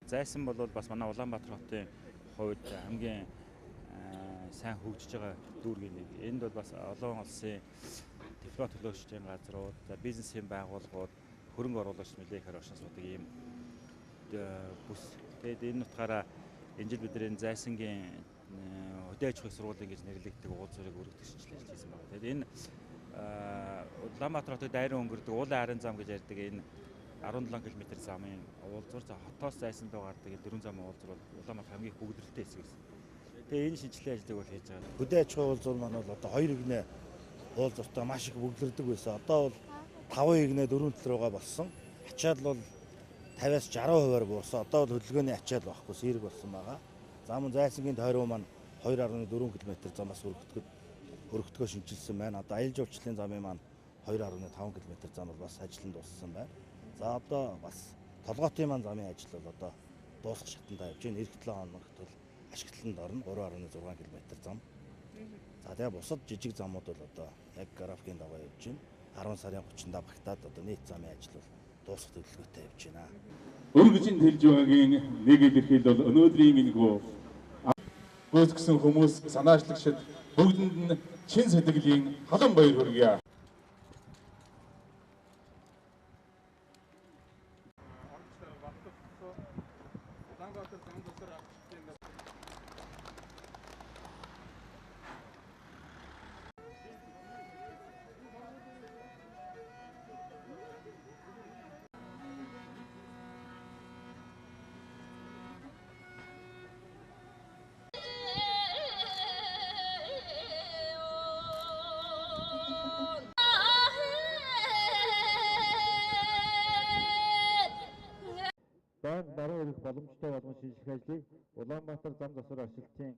Зайсан бол бас манай Улаанбаатар хотын хувьд хамгийн сайн хөгжиж байгаа дүүргийн нэг. Энд бол бас олон улсын дипломат төлөөлөгчдийн газрууд, за бизнесийн байгууллагууд, хөрөнгө оруулагч нэлээд ихээр оршин суудаг ийм бүс. Тэгээд энэ утгаараа энэ жил бидний Зайсангийн хөдөө аж ахуйн сургуулийн гэж нэрлэгддэг уулзуурыг өргөдөх шинжилгээ ажил хийсэн байна. Тэгээд энэ Улаанбаатар хотыг дайран өнгөрдөг уулын арын зам гэж ярьдаг энэ 17 км замын уулзвар, за хотоос Зайсан руу гардаг энэ дөрвөн замын уулзвар бол Улаанбаатар хамгийн их бүгдрэлтэй хэсэг гэсэн. Тэгээ энэ шинжилгээ ажлыг бол хийж байгаа. Хөдөө аж ахуйн уулзвар маань бол одоо 2 игнэ уулзвартай маш их бөглөрдөг байсан. Одоо бол 5 игнэ 4 тал руугаа болсон. Ачаал бол 50-аас 60%-аар буурсан. Одоо бол хөдөлгөөний ачаал байхгүй, сэрэг болсон байгаа. За мөн Зайсангийн тойроо маань 2.4 км замаас өргөдгөө шинчилсэн байна. Одоо аялал жуулчлалын замын маань 2.5 км зам бол бас ажиллан дууссан байна. За одоо бас толгойтын маань замын ажил бол одоо дуусах шатанд явж байна. Ирэх 7 хоногт бол ашиглалтанд орно 3.6 км зам. За тэгээ бусад жижиг замууд бол одоо яг графикийн дагуу явж байна. 10 сарын 30-нда багтаад одоо нийт замын ажил бол дуусах төлөвлөгөөтэй явж байна. Өргөжин хэлж байгаагийн нэг илэрхийлэл бол өнөөдрийн энэхүү гүйцэтгсэн хүмүүс санаачлагчид бүгдэнд нь чин сэтгэлийн халуун баяр хүргье. Баруун эрэх боломжтой болгон шинжлэх ажлыг Улаанбаатар зам засвар арчилтын